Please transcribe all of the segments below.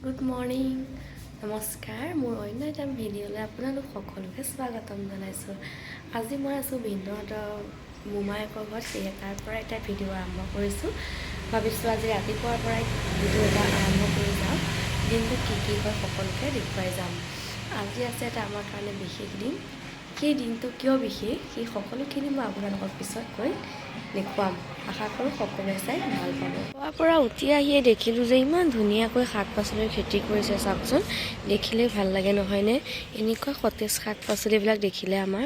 Good morning, নমস্কাৰ। মোৰ অন্য এটা ভিডিঅ'লৈ আপোনালোক সকলোকে স্বাগতম জনাইছোঁ। আজি মই আছোঁ ভিনদেউহঁতৰ মোমায়েকৰ ঘৰত। সেয়ে তাৰ পৰা এটা ভিডিঅ' আৰম্ভ কৰিছোঁ। ভাবিছোঁ আজি ৰাতিপুৱাৰ পৰাই ভিডিঅ' এটা আৰম্ভ কৰি যাওঁ। দিনটো কি কি হয় সকলোকে দেখুৱাই যাম। আজি আছে এটা আমাৰ কাৰণে বিশেষ দিন। সেই দিনটো কিয় বিশেষ, সেই সকলোখিনি মই আপোনালোকক পিছত গৈ দেখুৱাম। আশা কৰোঁ সকলোৱে চাই ভাল পাব। পুৱাৰ পৰা উঠি আহিয়ে দেখিলোঁ যে ইমান ধুনীয়াকৈ শাক পাচলিৰ খেতি কৰিছে। চাওকচোন, দেখিলেই ভাল লাগে নহয়নে? এনেকুৱা সতেজ শাক পাচলিবিলাক দেখিলে আমাৰ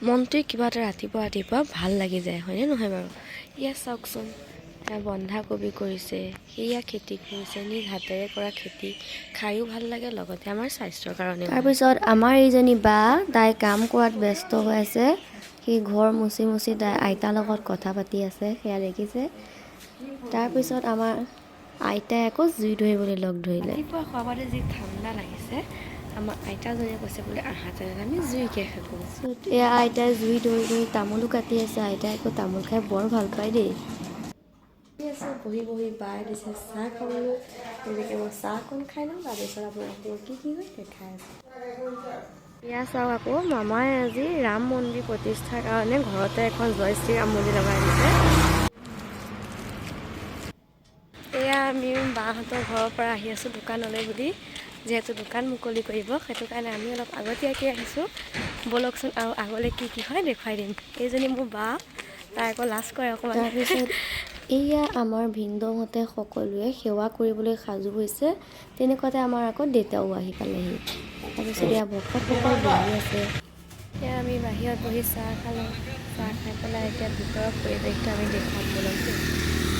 মনটোৱে কিবা এটা ৰাতিপুৱা ৰাতিপুৱা ভাল লাগি যায়, হয়নে নহয় বাৰু? ইয়াত চাওকচোন, এয়া বন্ধাকবি কৰিছে, সেয়া খেতি কৰিছে। নিজ হাতেৰে কৰা খেতি খায়ো ভাল লাগে, লগতে আমাৰ স্বাস্থ্যৰ কাৰণে। তাৰপিছত আমাৰ এইজনী বা, তাই কাম কৰাত ব্যস্ত হৈ আছে। সি ঘৰ মুচি মুচি তাই আইতাৰ লগত কথা পাতি আছে, সেয়া দেখিছে। তাৰপিছত আমাৰ আইতাই আকৌ জুই ধৰিবলৈ লগ ধৰিলে। ৰাতিপুৱা খোৱা যি ঠাণ্ডা লাগিছে, আমাৰ আইতাজনীয়ে কৈছে বোলে, আহা তেনেহ'লে আমি জুইকে সেকোঁ। এয়া আইতাই জুই ধৰি ধৰি তামোলো কাটি আছে। আইতাই আকৌ তামোল খাই বৰ ভাল পায় দেই। আছোঁ বহি বহি। বায়ে দিছে চাহ খাবলৈ। তেনেকৈ মই চাহকণ খাই লওঁ, তাৰপিছত আপোনালোকক মই কি কি হয় দেখাই আছোঁ। এয়া চাওক আকৌ, মামাই আজি ৰাম মন্দিৰ প্ৰতিষ্ঠাৰ কাৰণে ঘৰতে এখন জয় শ্ৰীৰাম মন্দিৰ লগাই দিছে। এয়া আমি বাহঁতৰ ঘৰৰ পৰা আহি আছোঁ দোকানলৈ বুলি। যিহেতু দোকান মুকলি কৰিব, সেইটো কাৰণে আমি অলপ আগতীয়াকৈ আহিছোঁ। ব'লকচোন, আৰু আগলৈ কি কি হয় দেখুৱাই দিম। এইজনী মোৰ বা, তাই আকৌ লাজ কৰে অকণমান। তাৰপিছত এইয়া আমাৰ ভিনদেউহঁতে সকলোৱে সেৱা কৰিবলৈ সাজু হৈছে। তেনেকুৱাতে আমাৰ আকৌ দেউতাও আহি পালেহি। তাৰপিছত এয়া ভকতসকল বহি আছে। এতিয়া আমি বাহিৰত বহি চাহ খালোঁ। চাহ খাই পেলাই এতিয়া ভিতৰৰ পৰিৱেশটো আমি দেখুৱাম ব'লক দেই।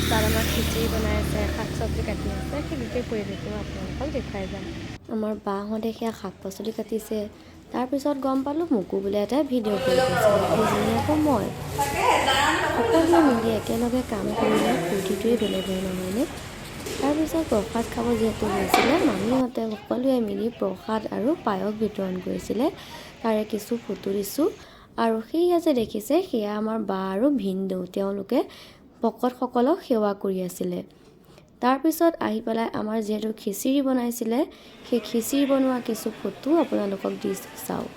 তাত আমাৰ খিচিৰি বনাই আছে, শাক চব্জি কাটি আছে। সেই গোটেই পৰিৱেশটো মই আপোনালোকক দেখুৱাই যাম। আমাৰ বাহঁতে সেয়া শাক পাচলি কাটিছে। তাৰপিছত গম পালোঁ মোকো বোলে এটা ভিডিঅ' কৰি দিছিলে। সেইজনী আকৌ মই। সকলোৱে মিলি একেলগে কাম কৰিলে ফূৰ্তিটোৱে বেলেগ হয়, নহয়নে? তাৰপিছত প্ৰসাদ খাব যিহেতু হৈছিলে, মামীহঁতে সকলোৱে মিলি প্ৰসাদ আৰু পায়স বিতৰণ কৰিছিলে। তাৰে কিছু ফটো দিছোঁ। আৰু সেয়া যে দেখিছে, সেয়া আমাৰ বা আৰু ভিনদেউ, তেওঁলোকে ভকতসকলক সেৱা কৰি আছিলে। তাৰপিছত আহি পেলাই আমাৰ যিহেতু খিচিৰি বনাইছিলে, সেই খিচিৰি বনোৱা কিছু ফটো আপোনালোকক দিছোঁ, চাওক।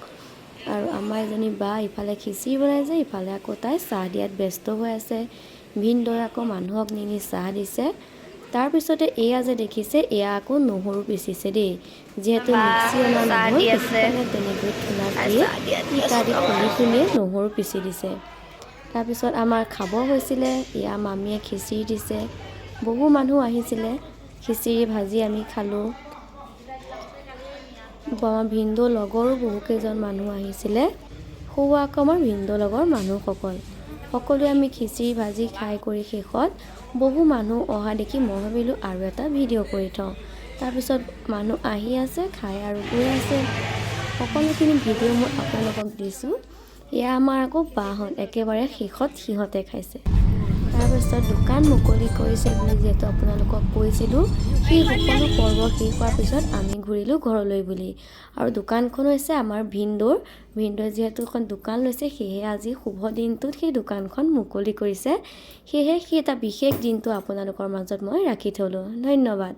আৰু আমাৰ এজনী বা ইফালে খিচিৰি বনাইছে, ইফালে আকৌ তাই চাহ দিয়াত ব্যস্ত হৈ আছে। ভিনদেউৱে আকৌ মানুহক নি নি চাহ দিছে। তাৰপিছতে এয়া যে দেখিছে, এয়া আকৌ নহৰু পিচিছে দেই। যিহেতু মিক্সি অনা নহ'ল, সেইটো কাৰণে তেনেকৈ থোলাত দিয়ে ইটা দি খুন্দি খুন্দিয়ে নহৰু পিচি দিছে। তাৰপিছত আমাৰ খাব হৈছিলে। এয়া মামীয়ে খিচিৰি দিছে। বহু মানুহ আহিছিলে। খিচিৰি ভাজি আমি খালোঁ। আমাৰ ভিনদেউ লগৰো বহুকেইজন মানুহ আহিছিলে। সৌৱা আকৌ আমাৰ ভিনদেউ লগৰ মানুহসকল। সকলোৱে আমি খিচিৰি ভাজি খাই কৰি শেষত বহু মানুহ অহা দেখি মই ভাবিলোঁ আৰু এটা ভিডিঅ' কৰি থওঁ। তাৰপিছত মানুহ আহি আছে, খাই আৰু গৈ আছে। সকলোখিনি ভিডিঅ' মই আপোনালোকক দিছোঁ। এয়া আমাৰ আকৌ বাহঁত, একেবাৰে শেষত সিহঁতে খাইছে। তাৰপিছত দোকান মুকলি কৰিছে বুলি যিহেতু আপোনালোকক কৈছিলোঁ, সেই সকলো পৰ্ব শেষ হোৱাৰ পিছত আমি ঘূৰিলোঁ ঘৰলৈ বুলি। আৰু দোকানখন হৈছে আমাৰ ভিনদেউৰ। ভিনদেউৱে যিহেতু এখন দোকান লৈছে, সেয়েহে আজি শুভ দিনটোত সেই দোকানখন মুকলি কৰিছে। সেয়েহে সেই এটা বিশেষ দিনটো আপোনালোকৰ মাজত মই ৰাখি থ'লোঁ। ধন্যবাদ।